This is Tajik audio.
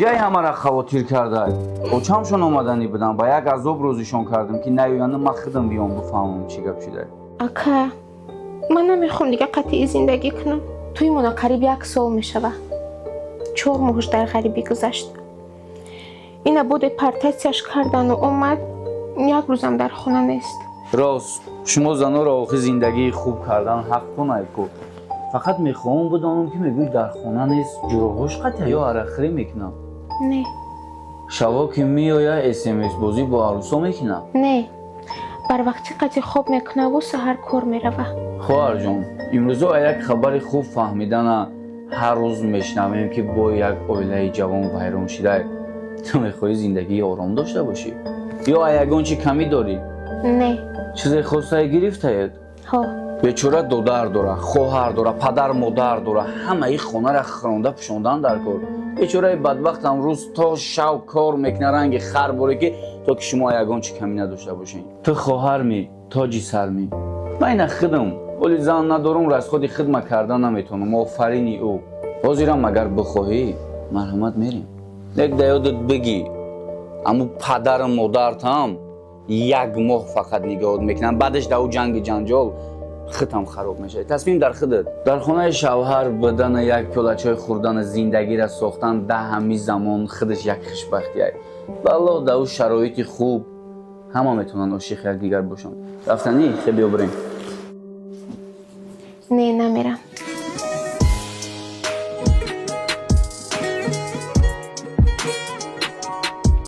Ҷай ҳамара хавотир карда. Очамшон омаданӣ будам, ба як азоб розишон кардам, ки наёяну ман худам биём, бифаҳмам, чӣ гап шуда. Ака, ман намехоҳам дига қатъи зиндагӣ кунам. Тӯймона қариб як сол мешава. 4 моҳш дар ғарибӣ гузашт. Ина бо депортатсияш кардану омад, як рӯзам дар хона нест. Рост, шумо заноро охи зиндагии хуб кардан ҳақтон айку. Фақат мехоҳам бидонам, ки мегӯӣ, дар хона нест, ҷуроҳош қатъя ё арақхӯрӣ мекунам? Не. Шаво ки меоя, смс бозӣ бо арӯсо мекунам? Не, барвақтӣ қатъи хоб мекунаву саҳар кор мерава. Хоҳарҷон, имрӯзо як хабари хуб фаҳмидана ҳар рӯз мешнавем, ки бо як оилаи ҷавон вайрон шидай. Ту мехоҳӣ зиндагии ором дошта бошӣ ё ягон чи камӣ дорӣ? Не. Чизе хостае гирифтаед? Ҳо. Бечора додар дора, хоҳар дора, падар модар дора, ҳамаи хонара хӯронда пӯшондан дар кор. Бечораи бадбахтам рӯз то шав кор мекуна, ранги хар боре, ки то ки шумо ягон чи камӣ надошта бошед. Ту хоҳарми, тоҷи сарми. Ман ина худам оли зан надорум, расходи хидма карда наметавонам. Офарини ӯ. Ҳозирам, агар бихоҳӣ, марҳамат, мерем. Лек да ёдат бигӣ, аму падару модартам як моҳ фақат нигоҳот мекунанд, баъдаш да ӯ ҷанги ҷанҷол худам хароб мешавад. Тасмим дар худат. Дар хонаи шавҳар будана, як пиёла чой хӯрдана, зиндагира сохтан да ҳами замон худаш як хушбахтия. Валлоҳ, да ӯ шароити хуб ҳама метавонанд ошиқи якдигар бошанд. Рафтанӣ? Хе, биё, бирем. Не, намерам.